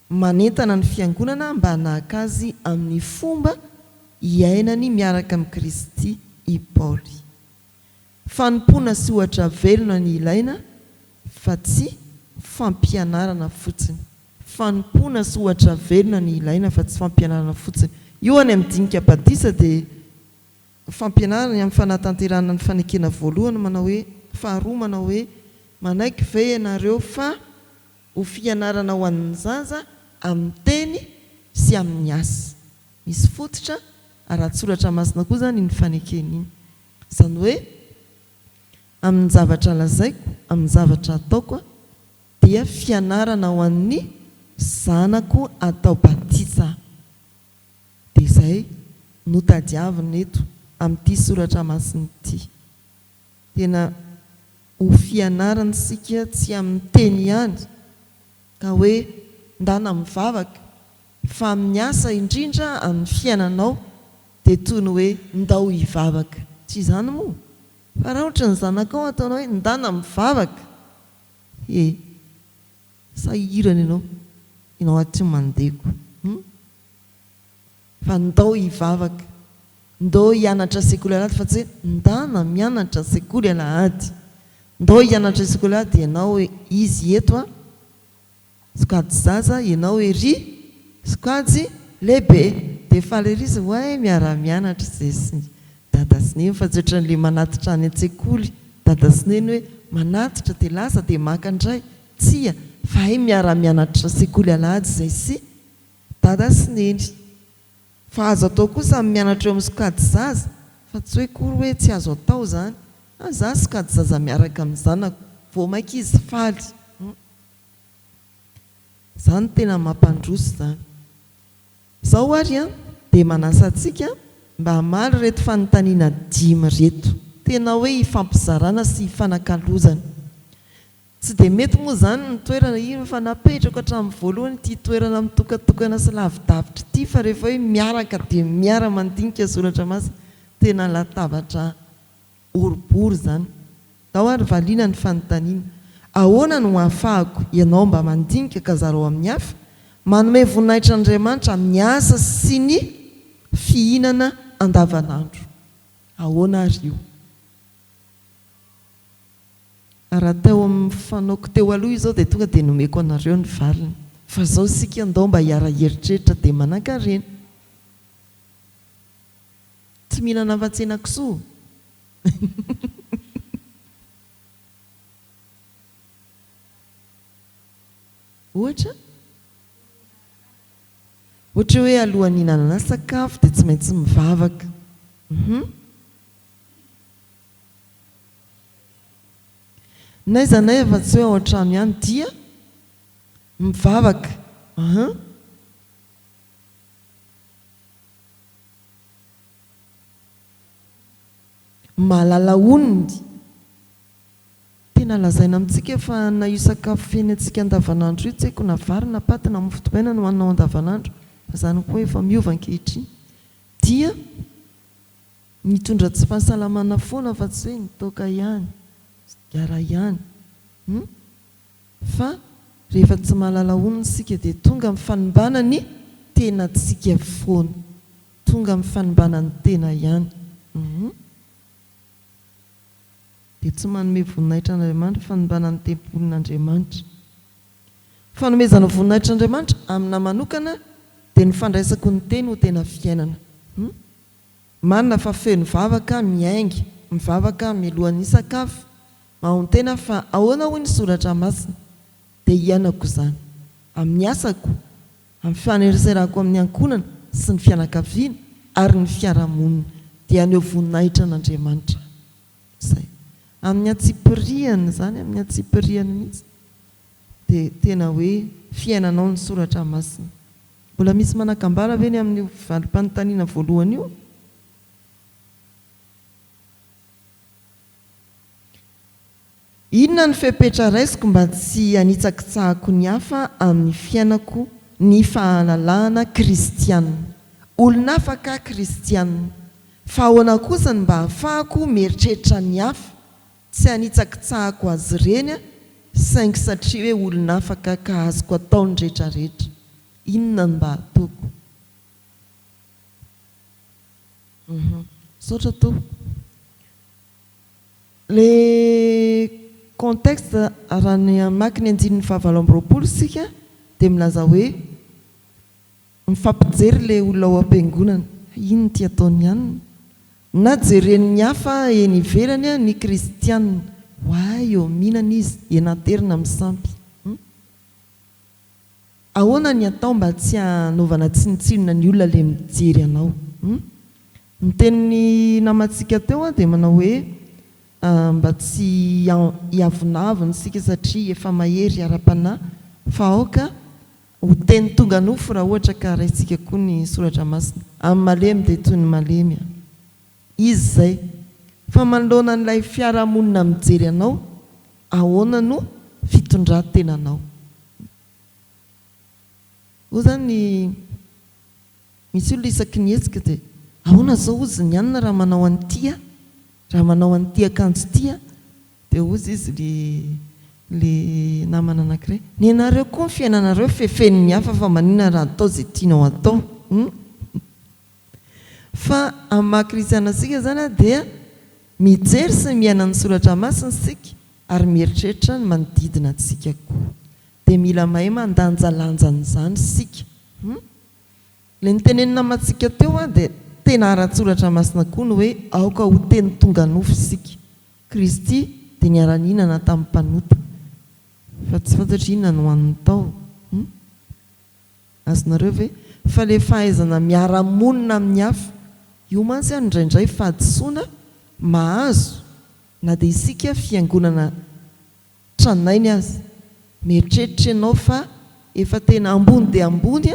manentana ny Fiangonana mba hanahaka azy amin'ny fomba iainany miaraka amin'i Kristy i Paoly. Fanompoana sy ohatra velona ny ilaina fa tsy fampianarana fotsiny. Fanompoana sy ohatra velona ny ilaina fa tsy fampianarana fotsiny. Io any amin'ny dinika batisa dia fampianarana ny amin'ny fanatanterahana ny fanekena voalohany manao hoe, faharoa manao hoe, manaiky ve ianareo fa ho fianarana ho an'ny zaza amin'ny teny sy amin'ny asa. Misy fototra ara-tsoratra masina koa izany iny fanekena iny. Izany hoe amin'ny zavatra lazaiko, amin'ny zavatra ataoko dia fianarana ho an'ny zanako atao batisa. Dia izay no tadiavina eto amin'ity soratra masina ity. Tena ho fianarana isika tsy amin'ny teny ihany ka hoe ndana mivavaka fa amin'ny asa indrindra amin'ny fiainanao dia toy ny hoe ndao hivavaka. Tsy izany moa? Fa raha ohatra ny zanakao ataonao hoe ndana mivavaka he sahirana ianao, ianao aty mandeha ko. Hum? Fa ndao hivavaka, ndao hianatra sekoly alahady fa tsy hoe ndana mianatra sekoly alahady. Ndao hianatra sekoly alahady ianao izy eto an, sokajy zaza, ianao ery sokajy lehibe. Dia faly ery izy hoe miara mianatra izay sy dada sy neny fa tsy ohatran'ilay manatitra any an-tsekoly dada sy neny hoe manatitra dia lasa dia maka indray. Tsia, fa hay miara mianatra sekoly alahady izay sy Dada sy Neny. Fa azo atao kosa ny mianatra eo amin'ny sokajy zaza fa tsy hoe kory hoe tsy azo atao izany. Ah za sokajy zaza miaraka amin'ny zanako, vao maika izy faly. Hum. Izany tena mampandroso izany. Izao ary an, dia manasa antsika mba hamaly ireto fanontaniana dimy ireto. Tena hoe hifampizarana sy hifanakalozana. Tsy dia mety moa izany ny toerana, iny efa napetrako hatramin'ny voalohany ity toerana mitokatokana sy lavidavitra ity fa rehefa hoe miaraka dia miara mandinika soratra masina, tena latabatra boribory izany. Ndao ary valiana ny fanontaniana, ahoana no ahafahako, ianao mba mandinika ka zarao amin'ny hafa, manome voninahitra an'Andriamanitra amin'ny asa sy ny fihinana andavanandro? Ahoana ary io? Raha teo amin'ny fanaoko teo aloha izao dia tonga dia nomeko anareo ny valiny. Fa izao isika ndao mba hiara-hieritreritra dia manankarena. Tsy mihinana afa-tsy henakisoa. Ohatra? Ohatra hoe alohan'ny hihinanana sakafo dia tsy maintsy mivavaka. Hum. N'aiza n'aiza fa tsy hoe ao an-trano ihany dia mivavaka an! Mahalala onony. Tena lazaina amintsika fa na io sakafo fiainantsika andavanandro io tsy haiko na vary na paty na mofo dipaina no haninao andavanandro fa izany koa efa miova ankehitriny dia Mitondra tsy fahasalamana foana fa tsy hoe ny toaka ihany, sigara ihany. Hum. Fa rehefa tsy mahalala honina isika dia tonga amin'ny fanimbana ny tenantsika foana. Tonga amin'ny fanimbana ny tena ihany. Hum. Dia tsy manome voninahitra an'Andriamanitra, fanimbana ny tempolin'Andriamanitra. Fanomezana voninahitra an'Andriamanitra amina manokana dia ny fandraisako ny teny ho tena fiainana. Hum. Marina fa feno vavaka miainga, mivavaka mialohan'ny hisakafo, mahontena fa ahoana hoy ny soratra masina? Dia hiainako izany. Amin'ny asako, amin'ny fifaneraserako amin'ny ankohonana sy ny fianakaviana ary ny fiarahamonina. Dia haneho voninahitra an'Andriamanitra aho. Izay. Amin'ny antsipirihany izany, amin'ny antsipirihany mihitsy. Dia tena hoe fiainanao ny soratra masina. Mbola misy manan-kambara ve ny amin'io valim-panontaniana voalohany io? Inona ny fepetra raisiko mba tsy hanitsakitsahako ny hafa amin'ny fiainako ny fahalalahana kristiana? Olon'hafa ka kristiana. Fa ahoana kosa ny mba hahafahako mieritreritra ny hafa, tsy hanitsakitsahako azy ireny saingy satria hoe olon'hafa ka ka azoko atao ny retraretra. Inona no mba ataoko? Uhum. Misaotra tompoko. Le contexte raha ny hamaky ny andininy faha 28 isika dia milaza hoe mifampijery le olona ao am-piangonana, inona ity ataony anona? Na jeren'ny hafa eny ivelany ny kristiana, oay eo mihinana izy, hena aterina amin'ny sampy. Hum. Ahoana ny atao mba tsy hanaovana tsinontsinona ny olona le mijery anao? Hum. Ny tenin'ny namantsika teo dia manao hoe mba tsy hiavonavona isika satria efa mahery ara-panahy fa aoka ho teny tonga nofo raha ohatra ka raintsika koa ny soratra masina. Amin'ny malemy dia toy ny malemy izy izay. Fa manoloana an'ilay fiarahamonina mijery anao, ahoana no fitondran-tenanao? Hoy izany misy olona isaky ny hetsika dia ahoana izao hozy ny anona raha manao an'ity aho? Raha manao an'ity akanjo ity aho? Dia hozy izy le le namana anankiray, nenareo koa ny fiainanareo fefen'ny hafa fa maninona raha atao izay tianao atao? Hum? Fa amin'ny maha kristiana antsika izany dia mijery sy miaina ny soratra masina isika ary mieritreritra ny manodidina antsika koa. Dia mila mahay mandanjalanja an'izany isika. Hum? Ilay notenenin'ny namantsika teo dia tena ara-tsoratra masina koa ny hoe aoka ho teny tonga nofo isika. Kristy dia niara-nihinana tamin'ny mpanota. Fa tsy fantatro inona no haniny tao. Hum? Azonareo ve? Fa le fahaizana miara-monina amin'ny hafa, io mantsy an indraindray fahadisoana mahazo na dia isika fiangonana tranainy aza. Mieritreritra ianao fa efa tena ambony dia ambony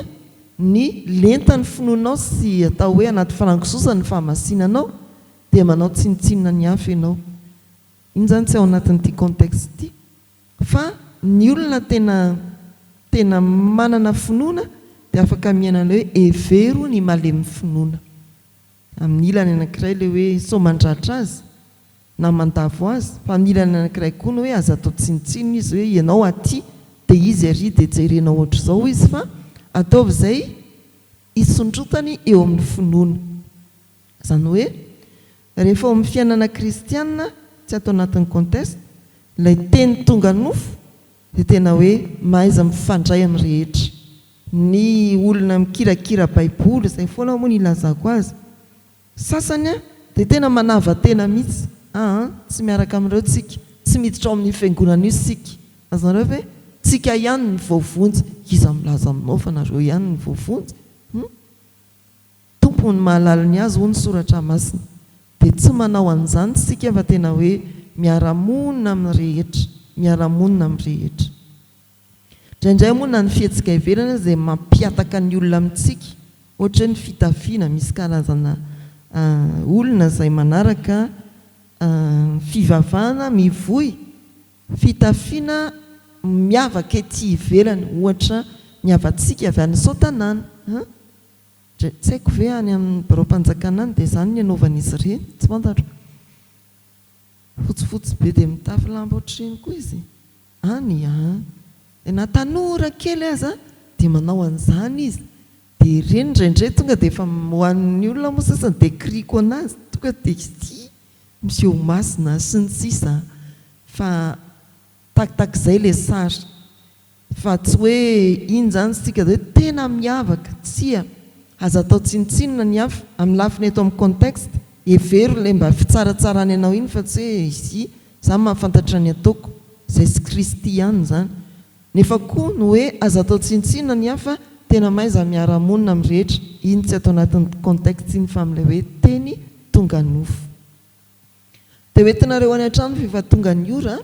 ny lentan'ny finoanao sy atao hoe anaty farangososa ny fahamasinanao dia manao tsinontsinona ny hafa ianao. Iny izany tsy ao anatin'ity contexte ity. Fa ny olona tena tena manana finoana dia afaka miaina an'ilay hoe hevero ny malemy finoana. Amin'ny ilany anankiray ilay hoe sao mandratra azy na mandavo azy fa amin'ny ilany anankiray koa ny hoe aza atao tsinontsinona izy hoe ianao aty dia izy ary dia jerenao ohatr'izao izy fa ataovy izay hisondrotany eo amin'ny finoana. Izany hoe rehefa ao amin'ny fiainana kristiana, tsy ato anatin'ny conteste, ilay teny tonga nofo dia tena hoe mahaiza mifandray amin'ny rehetra. Ny olona mikirakira baiboly, izay foana moa no ilazako azy, sasany dia tena manava-tena mihitsy, aa tsy miaraka amin'ireo tsika, tsy miditra ao amin'io fiangonana io isika, azonareo ve? Tsika ihany no voavonjy, iza milaza aminao fa nareo ihany no voavonjy? Hum? Tompo ny mahalala ny azy hoy ny soratra masina. Dia tsy manao an'izany isika fa tena hoe miara-monina amin'ny rehetra, miara-monina amin'ny rehetra. Indraindray moa na ny fihetsika ivelany aza dia mampihataka ny olona amintsika, ohatra hoe ny fitafiana, misy karazana olona izay manaraka fivavahana mivoy fitafiana miavaka ety ivelany, ohatra ny havantsika avy any Soatanàna. Dra, tsy haiko ve any amin'ny biraom-panjakana any dia izany ny anaovan'izy ireny? Tsy fantatro. Fotsifotsy be dia mitafy lamba ohatr'ireny koa izy any an! Dia na tanora kely aza dia manao an'izany izy. Dia ireny indraindray tonga dia efa ho an'ny olona moa sasany dia kiriko an'azy, tonga dia ity miseho masina sy ny sisa fa taktak'izay ilay sary. Fa tsy hoe iny izany isika dia hoe tena miavaka, tsia, aza atao tsinontsinona ny hafa, amin'ny lafiny eto amin'ny contexte, hevero ilay mba fitsaratsarany anao iny fa tsy hoe izy, za mahafantatra ny ataoko, izay sy Kristy ihany izany. Nefa koa ny hoe aza atao tsinontsinona ny hafa, tena mahaiza miara-monina amin'ny rehetra, iny tsy ato anatin'ny contexte iny fa amin'ilay hoe teny tonga nofo. Dia ho entinareo any an-trano f'efa tonga ny ora,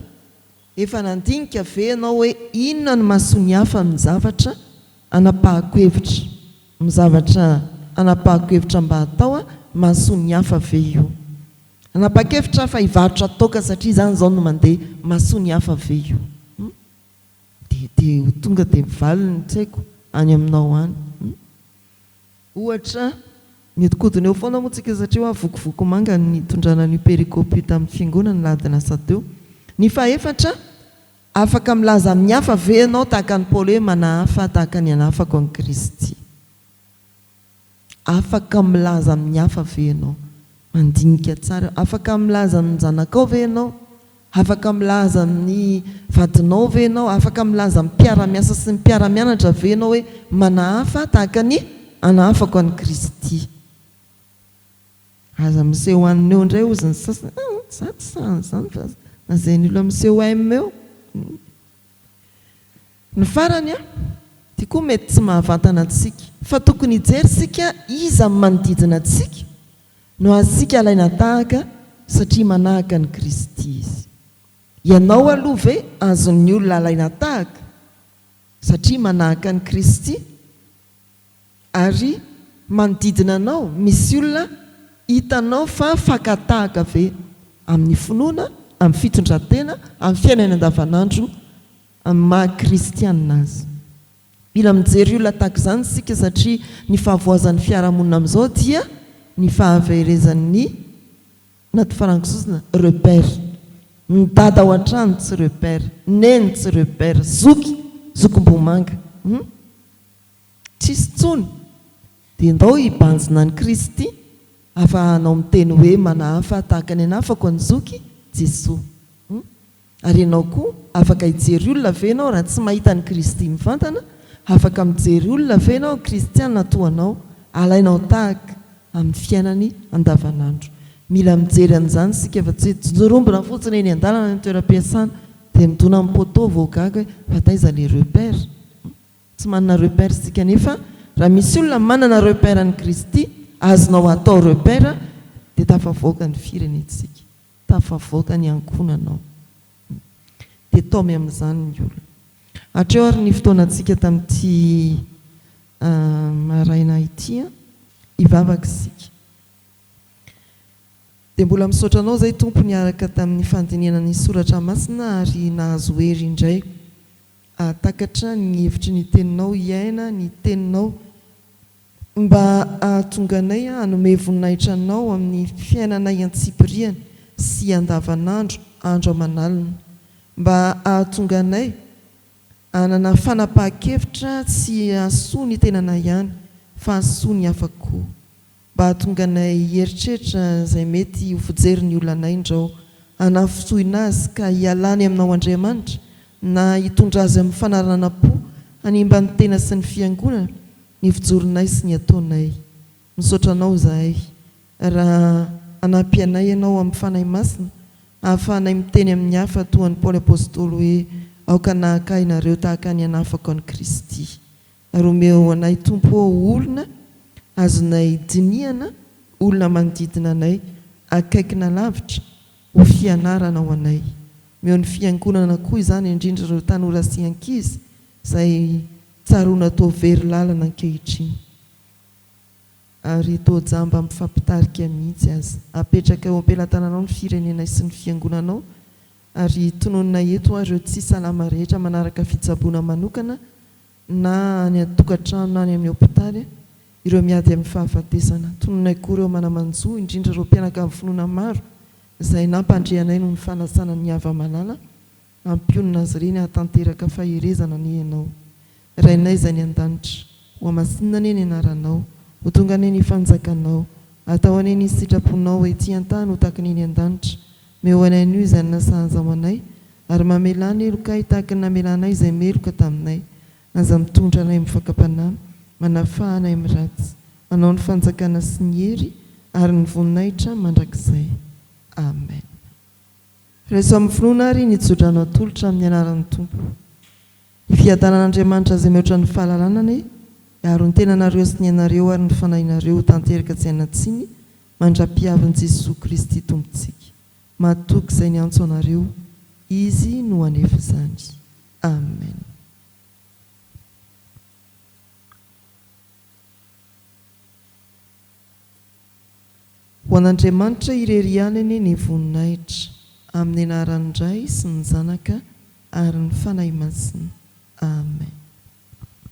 efa nandinika ve ianao hoe inona no mahasoa ny hafa amin'ny zavatra anapahako hevitra, amin'ny zavatra anapahako hevitra mba hatao mahasoa ny hafa ve io? Hanapa-kevitra aho fa hivarotra toaka satria izany izao no mandeha, mahasoa ny hafa ve io? Hum? Dia dia ho tonga dia mivaliny tsy haiko any aminao any. Hum? Ohatra, mihodinkodina eo foana moa tsika satria hoa vokovoko manga ny nitondrana an'io perikopa io tamin'ny fiangonana ny alahady lasa teo. Ny fahefatra, afaka milaza amin'ny hafa ve ianao tahaka an'i Paoly hoe manahafa tahaka ny anahafako an'i Kristy? Afaka milaza amin'ny hafa ve ianao? Mandinika tsara. Afaka milaza amin'ny zanakao ve ianao? Afaka milaza amin'ny vadinao ve ianao, afaka milaza amin'ny mpiara-miasa sy ny mpiara-mianatra ve ianao hoe manahafa tahaka ny anahafako an'i Kristy? Aza miseho anona eo indray hozy ny sasany, ah za tsy sahy an'izany fa lazain'ny olona miseho M eo. Ny farany an, ity koa mety tsy mahavantana antsika, fa tokony hijery isika iza amin'ny manodidina antsika no azontsika alaina tahaka satria manahaka an'i Kristy izy. Ianao aloha ve azon'ny olona alaina tahaka satria manahaka an'i Kristy? Ary manodidina anao misy olona hitanao fa fakan-tahaka ve amin'ny finoana, amin'ny fitondran-tena, amin'ny fiainany andavanandro, amin'ny maha kristianina azy? Mila mijery olona tahaka izany isika satria ny fahavoazan'ny fiarahamonina amin'izao dia ny fahaverezan'ny anaty farangisosona, repère. Ny dada ao an-trano tsy repère, neny tsy repère, zoky, zokim-bomanga. Hum? Tsisy intsony. Dia ndao hibanjina an'i Kristy afahanao miteny hoe manahafa tahaka ny anafako an'i zoky Jesoa. Hum? Ary ianao koa, afaka hijery olona ve ianao raha tsy mahita an'i Kristy mivantana? Afaka mijery olona ve ianao, kristiana toa anao, alainao tahaka amin'ny fiainany andavanandro? Mila mijery an'izany isika fa tsy hoe jorombina fotsiny eny an-dalana any an-toeram-piasana dia midona amin'ny poteau vao gaga hoe fa taiza ilay repère? Tsy manana repère isika nefa raha misy olona manana repère an'i Kristy azonao atao repère dia tafavoaka ny firenentsika. Tafavoaka ny ankohonanao. Dia taomy amin'izany ny olona. Hatreo ary ny fotoanantsika tamin'ity maraina ity. Hivavaka isika. Dia mbola misaotra Anao izay Tompo niaraka tamin'ny fandinihana ny Soratra Masina ary nahazo hery indray hahatakatra ny hevitry ny Teninao hiaina ny Teninao Mba hahatonga anay hanome voninahitra Anao amin'ny fiainanay antsipiriany sy andavanandro, andro aman'alina. Mba hahatonga anay hanana fanapahan-kevitra tsy hahasoa ny tenanay ihany, fa hahasoa ny hafa koa. Mba hahatonga anay hieritreritra izay mety ho fijerin'ny olona anay ndrao hanafintohina azy ka hialany aminao Andriamanitra, na hitondra azy amin'ny fanaranam-po hanimba ny tena sy ny Fiangonana, ny fijoronay sy ny ataonay. Misaotra Anao izahay raha hanampy anay Ianao amin'ny Fanahy Masina hahafahanay miteny amin'ny hafa toa an'i Paoly Apostoly hoe, Aoka hanahaka ahy nareo tahaka ny hanahafako an'i Kristy. Ary omeo anay Tompo ô olona azonay dinihana, olona manodidina anay, akaiky na lavitra, ho fianarana ho anay. Omeo ny Fiangonana koa izany indrindra ireo tanora sy ankizy izay Tsaroana toa very lalana ankehitriny ary toa jamba mifampitarika mihitsy aza. Apetraka eo am-pelatananao ny firenenay sy ny fiangonanao ary tononinay eto ireo tsy salama rehetra manaraka fitsaboana manokana na any an-tokantrano na any amin'ny hopitaly, ireo miady amin'ny fahafatesana. Tononinay koa ireo mana-manjo, indrindra ireo mpianakavy finoana maro izay nampandre anay noho ny fanasana ny hava-malala Hampionona azy ireny hahatanteraka faherezana anie Ianao. Rainay izay any an-danitra, Hohamasinina anie ny anaranao, Ho tonga anie ny fanjakanao, Atao anie ny sitraponao ety an-tany ho tahaka ny eny an-danitra. Meo anay anio izay hanina sahaza ho anay, ary mamelà ny helokay tahaka ny namelanay izay meloka taminay. Aza mitondra anay amin'ny fakam-panahy, manafaha anay amin'ny ratsy. Anao ny fanjakana sy ny hery ary ny voninahitra mandrakizay. Amen. Raiso amin'ny finoana àry ny tsodrano atolotra amin'ny anaran'ny Tompo. Ny fiadanan'Andriamanitra izay mihoatra ny fahalalana anie hiaro ny tenanareo sy ny ainareo ary ny fanahinareo ho tanteraka tsy hanan-tsiny mandra-pihavin'i Jesoa Kristy Tompontsika. Matoky izay niantso anareo, Izy no hanefa izany. Amen. Ho an'Andriamanitra irery ihany anie ny voninahitra, amin'ny anaran'ny Ray sy ny Zanaka ary ny Fanahy Masina. Amen.